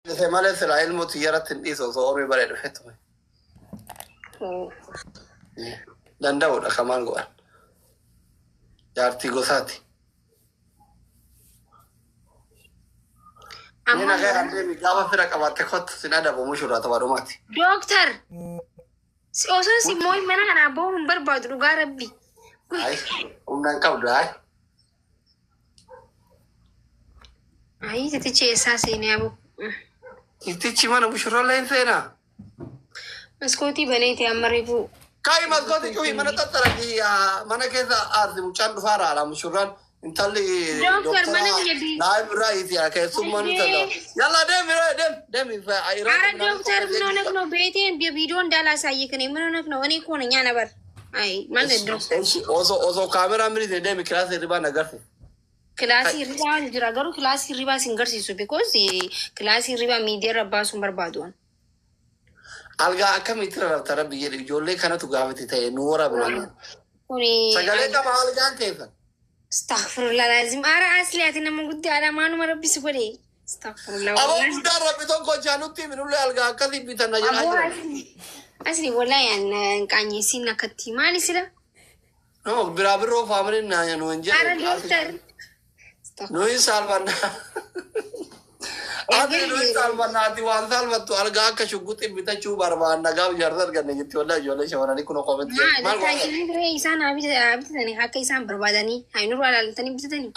Dhufe malee silaa ilmoo xiyyaratti hin dhiisu osoo ormi baree dhufe tume. Danda'uudha kamaan go'an. Jaartii gosaati. Inni Amma nagaa kan deemi gaafa fira qabaatte kottu sin adabu mushurraa tapha dhumaati. Dooktar si osoo si mooyi mana kanaa bahuu hin barbaadu dhugaa rabbi. Ayi humna hin qabdu ayi. Ayi titichi eessaa seenee abu. Ittichi mana mushurrallee hin seenaa. Maskootii baneeti amma reefuu. Kaayi maskootii cufi mana xaxxarati mana keessa aarti mucaan dhufaa raala mushurraan intalli Dooktar mana biyya bii. naayib irraa hiiti keessummaan Ayyee. Yalla deemi deemi deemi አረ ዶክተር ምን ሆነህ ነው? ቤቴን በቪዲዮ እንዳላሳይክ እኔ ምን ሆነህ ነው? እኔ እኮ ነኝ አነበር። አይ ማለት ዶክተር Osoo osoo kaameraa miti deemi kilaasii hirribaa na garsi. ክላሲ ሪባ ጅራ ገሩ ክላሲ ሪባ ሲንገርሲሱ ቢኮዝ ክላሲ ሪባ ሚዲያ ረባሱን በርባዱን Algaa akkamitti rarrabta rabbi jedhe ijoollee kanatu gaafate ta'e nu waraabna. ኩኒ Sagalee qaba algaan keessan. አስተግፊሩላህ ላዚም አረ አስሊ አቲ ነመ ጉዲ አላማኑ መረቢስ ጎዴ አስተግፊሩላህ Aboo ወላሂ guddaan rabbi tokko jaanutti minullee algaa akkasii bitanna አቦ jedhaa jira. አስሊ አስሊ ወላሂ ያን ቃኝ ሲና ከቲ ማሊ ስለ No biraa birroo faamiliin naa nu hin አረ jedhe. ዶክተር Nuyi saalfannaa. Ati nuyi saalfannaa ati waan saalfattu algaa akka shugguxii bitachuu barbaanna gaaf jaarsa arganne jetti wallahi ijoollee shamarranii kun koomenti. Maal taajirri turee isaan haa bitatanii akka isaan barbaadanii haa nurraa ilaaltanii bitatanii.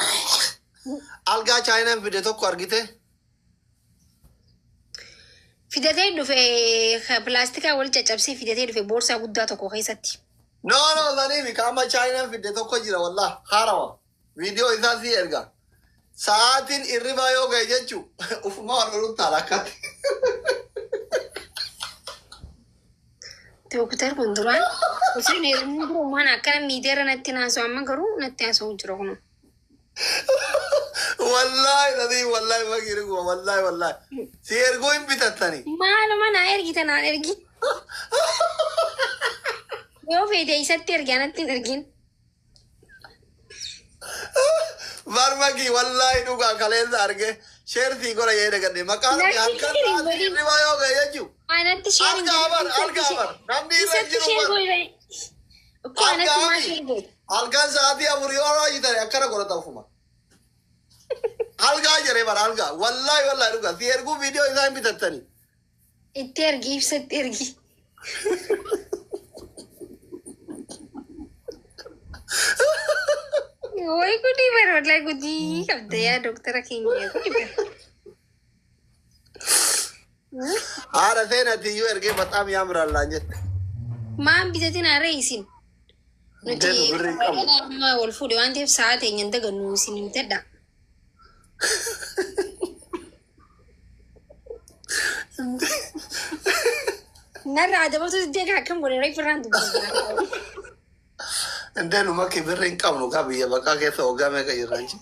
Algaa chaayinaan fide tokko argite. Fidatee dhufe pilaastikaa wal caccabsee fidatee dhufe boorsaa guddaa tokko keessatti. No no saniifi qaama chaayinaan fide tokko jira wallah haarawa. Viidiyoo isaa si erga. Sa'aatiin irribaa yoo ga'e jechu ufuma wal loluun taala akkatti. Dooktar kun duraan osoo hin heerumni dura waan akkana miidiyaarra natti naasa'u amma garuu natti haasa'u jira kun. Wallahi sanii wallahi fakii dhuguma wallahi wallahi. Si erguu hin bitattani. Maaluma naa ergita naan ergi. Yoo feete isatti ergi anatti hin ergin. Barmaki wallahi dhugaa kaleessa arge sheertii godha jedhe gadhe maqaan Natti halkan hin sa'aatiin godhin. irribaa yoo ga'e jechu. Anatti sheer hin Algaa bar godhin. algaa bar namni irra Isatti jiru sheer bar. godhi. Ukkoo anatti Algaa maal mi? sheer godhi? Halkan sa'aatii 4 yoo raajitare akkana godhata ufuma. Algaa jedhee bara algaa wallahi wallahi dhugaa si erguu viidiyoo isaa hin bitattani. Itti ergi ibsatti ergi. Way gudii bara wallahi gudii qabda yaa dooktara keenya gudii bara. Haadha seenati iyyuu ergee baxaam yaamraallaan jette. Maan bitatin haree isin. Nuti Deemu birrii hin qabnu. amma wal fuudhe waan ta'eef sa'a teenya hin dagannu isin hin tedha. Narra adabatu deega akkam godhe reefu irraan dubbata. Indeenu makki birrii hin qabnu kaa biyya baqaa keessa waggaa meeqa jirra nchi.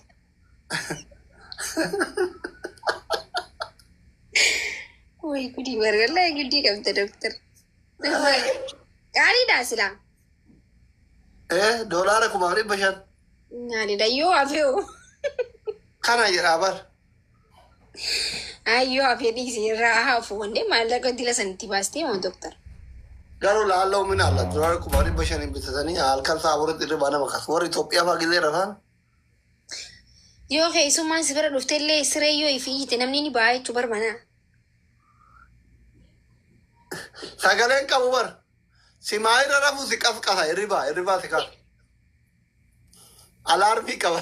Way gudii bara wallahi gudii qabda dooktar. Qaaliidha silaa. Eh doolaara 1500. Maalidha yoo hafee hoo. Kana jedhaa bar. Ayyoo hafee dhiisi irraa hafu wandee maallaqa dila sanitti baastee moo dooktar. Garuu laalloo min alla doolaara 1500 bitatanii halkan sa'a 4tti irribaa nama kasu. Warri Itoophiyaa fa'aa gizee rafaan. Yoo keessummaan si bira dhufte illee siree yoo ifi iyyite namni ni ba'a jechuu barbaada. Sagaleen qabu bar. Si maayirra rafu si qasqasa irribaa irribaa si kaasa. Alaarmii qaba.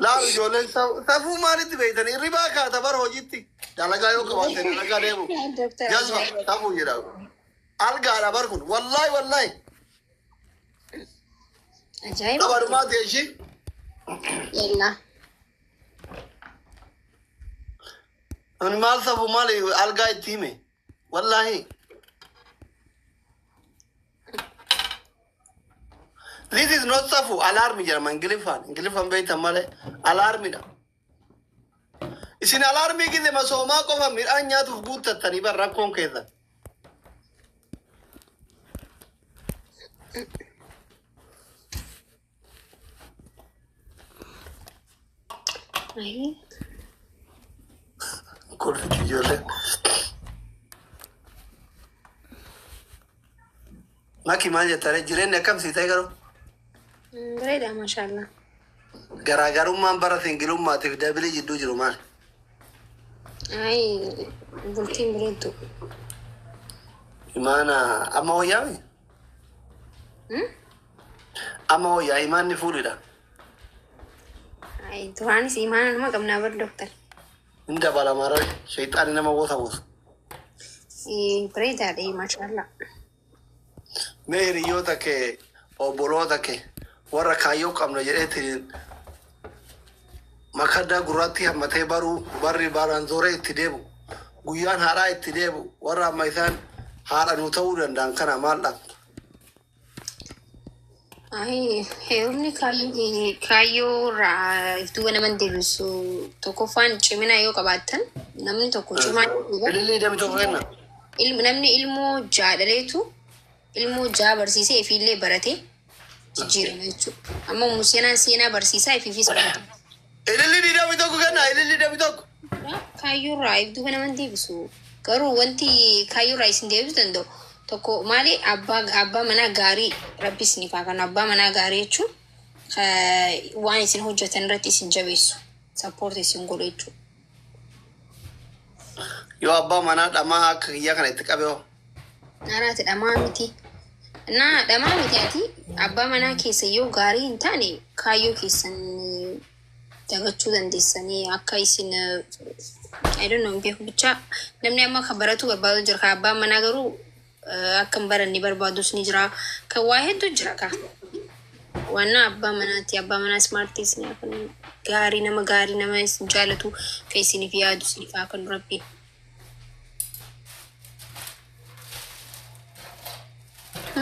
Laal ijoolleen safuu maalitti beektanii irribaa kaata bar hojiitti. Dalagaa yoo qabaatte dalagaa deemu. Dooktar Jazba safuu jedha. Algaadha bar kun wallahi wallahi. Ajaa'iba. Qabarumaati ishii. Yallaa. Ani maal safuu maali algaa itti hime. Wallahi. This is not safu alarmi jedhama Ingiliffaan. Ingiliffaan beektan malee alarmidha. Isin alarmii gize masoomaa qofa midhaan nyaatuuf guuttattanii bar rakkoon keessan. Ayi. Kolfiti ijoolleen. Maki maal jettare jireenyi akkam sii ta'e garuu? Bareeda maashaallah. Garaagarummaan bara singilummaatiif dabilii jidduu jiru maali? Ayi bultiin bareeddu. Imaana amma wayyaami? Amma wayyaa imaanni fuulidha. Ayi duraanis imaana nama qabnaa bar dooktar. Hin dabalama ree shayxaani nama gosa buusa. Bareedaadha maashaallah. Mee hiriyoota kee obboloota kee warra kaayyoo qabna jedheetiin makaddaa gurraatti hammatee baruu barri baaraan zooree itti deemu guyyaan haaraa itti deemu warra amma isaan haadha nu ta'uu danda'an kana maal dhaabtu? Ayi heerumni kaayyoo irraa iftuu nama hin deebisu tokkoffaan cimina yoo qabaattan namni tokko cimaa yoo qabaate Ilillii dami tokko kenna. Namni ilmoo jaadhaleetu ilmoo jaa barsiisee ifiillee baratee jijjiirama jechuudha. Amma Museenaan seenaa barsiisaa ifiifis barata. Ilillii dami tokko kenna. Ilillii dami tokko. Kaayyoo irraa iftuu nama hin deebisu. Garuu wanti kaayyoo irraa isin deebisuu danda'u tokko maali abbaa manaa gaarii rabbi isiniif haa kennu. Abbaa manaa gaarii jechuun waan isin hojjetan irratti isin jabeessu. Support isin godhu jechuudha. Yoo abbaa manaa dhamaa akka kiyyaa kana itti qabe hoo? Naanaati dhamaa miti. Naa dhamaa miti ati abbaa manaa keessa yoo gaarii hin taane kaayyoo keessan dagachuu dandeessanii akka isin I don't know beeku bicha namni amma kan baratu barbaadu jira kan abbaan manaa garuu akka hin baranne barbaadus ni jira kan waa hedduu jira ka. Wanna abbaa manaati abbaa manaa smart isin haa kennu gaarii nama gaarii nama isin jaalatu kan isiniif yaadu isiniif haa kennu rabbiin.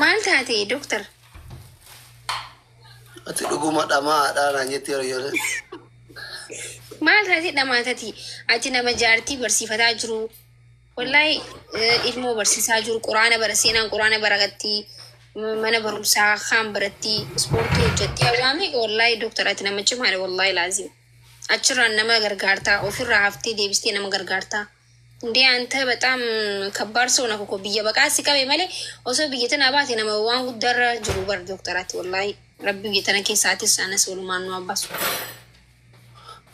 Maal taate dooktar? Ati dhuguma dhamaa haadhaa naan jetti yeroo ijoolleen. Maal taate dhamaatati? Ati nama jaartii barsiifataa jiru. Wallahi ilmoo barsiisaa jiru quraana bara seenaan quraana baratti mana barumsaa kaan baratti ispoortii hojjetti waa meeqa wallahi dooktar ati nama cimaadha wallahi laazim. Achirraan nama gargaartaa ofirraa haftee deebistee nama gargaartaa. እንዴ አንተ በጣም ከባድ ሰው ነህ እኮ biyya baqaa si qabe malee osoo biyya tana baate nama waan guddaarra jiru bar dooktarati wallahi rabbi biyya tana keessaatis anas walumaan nu abbaasu.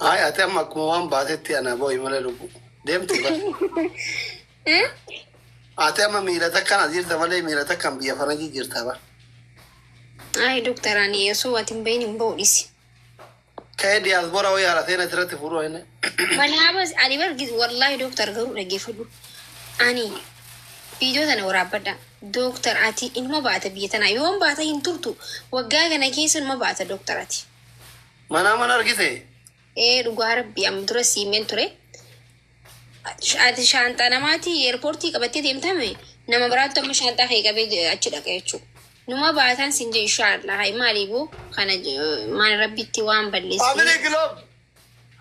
Ay ati amma akkuma waan baatetti ana boo'i malee lubbu. Deemti bara. Ati amma miila takkaan as jirta malee miila takkaan biyya faranjii jirta bara. Ay dooktar ani osoo ati hin bahin hin ba'u dhisi. Ka'ee diyaasboora wayii haala seenaa asirratti fuudhuu inni. Manaabas ani bargis wallahi dooktar garuu dhaggeeffadhu. Ani viidiyoo tana waraabbadha. Dooktar ati inuma baata biyya tanaa yoon baata hin turtu waggaa kana keessa inuma baata dooktar ati. Manaa mana argite? Ee dhugaa rabbi amma dura siimeen ture. Ati shaanxaa namaati eerpoortii qabattee deemtame nama biraatti amma shaanxaa kee qabee achi dhaqa jechuudha. Numa baatan sin je inshaallah hay maaliifuu kana maal rabbitti waan balleessi. Family glove.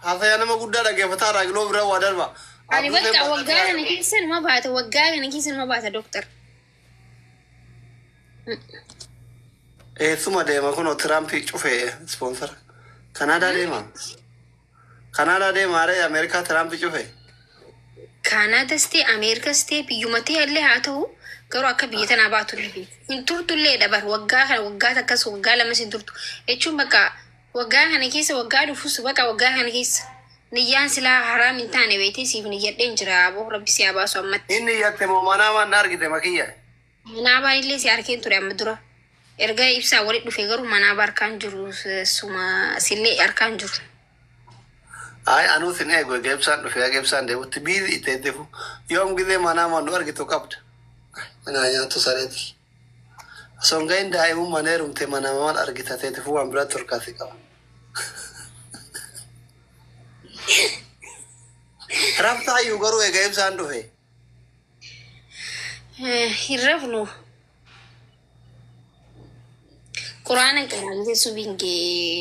Haasaya nama guddaa dhaggeeffataa irraa glove irra waa darba. Ani bakka waggaa kana keessa numa baata waggaa kana keessa numa baata dooktar. Eessuma deema kunoo Tiraampii cufee sponsor. Kanaadaa deema. Kanaadaa deema aree Ameerikaa Tiraampii cufee. Kaanaadas ta'e Ameerikas ta'e biyyuma ta'e illee haa ta'u garuu akka biyya tanaa baatu ni beeku. Hin turtullee dabar waggaa kana waggaa takkas waggaa lamas hin turtu jechuun bakka waggaa kana keessa waggaa dhufus bakka waggaa kana keessa niyyaan silaa haraam hin taane beetee siif niyyadheen jira aboo rabbi si haa baasu ammatti. Inni yatte moo manaa waan na argite makiyya. Manaabaa illee si harkeen ture amma dura. Erga ibsaa walitti dhufe garuu manaabaa harkaan jiru suma sillee harkaan jiru. Ay anuu sin eegu egaa ibsaan dhufe egaa ibsaan deemutti biizi itti eegdefu yoom gisee manaa waan nu argitu qabda. Manaa nyaatu sareeti. Osoo hin gahin daa'imummaan heerumte mana maal argita teetifu waan biraatti olkaasii qaba. Raftaayyuu garuu egaa ibsaan dhufe. Hin rafnu. Quraana qiraanite subiin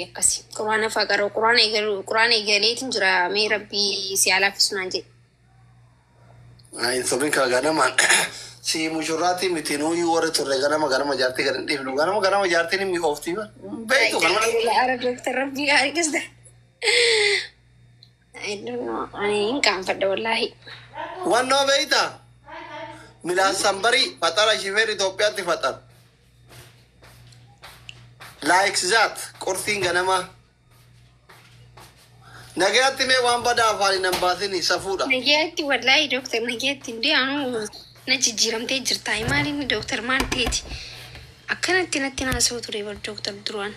akkasi. Quraana fa'aa qara'u. Quraana eegalu quraana eegaleetiin jira mee rabbii si alaaffisu naan jedhe. Hin sobin kaa ganamaan si mushurraatii miti nuyyuu warri turre ganama ganama jaartii gad hin dhiifnu ganama ganama jaartiin hin mi'ooftii beektu ganama. Ara dooktar rabbii gaarii qisda. I don't know. Ani hin qaanfadha wallaahi. Wannoo beeyta milaas sambarii faxara shifeer Itoophiyaatti faxara. Like that qursiin ganamaa. Nagayaatti mee waan badaa afaaniin hin baasini safuudha. Nagayaatti wallaahi dooktar, nagayaatti hundee anuu na jijjiiramtee jirta. Maaliin dooktar, maal ta'eeti? Akkanatti natti naasoo ture bar dooktar duraan.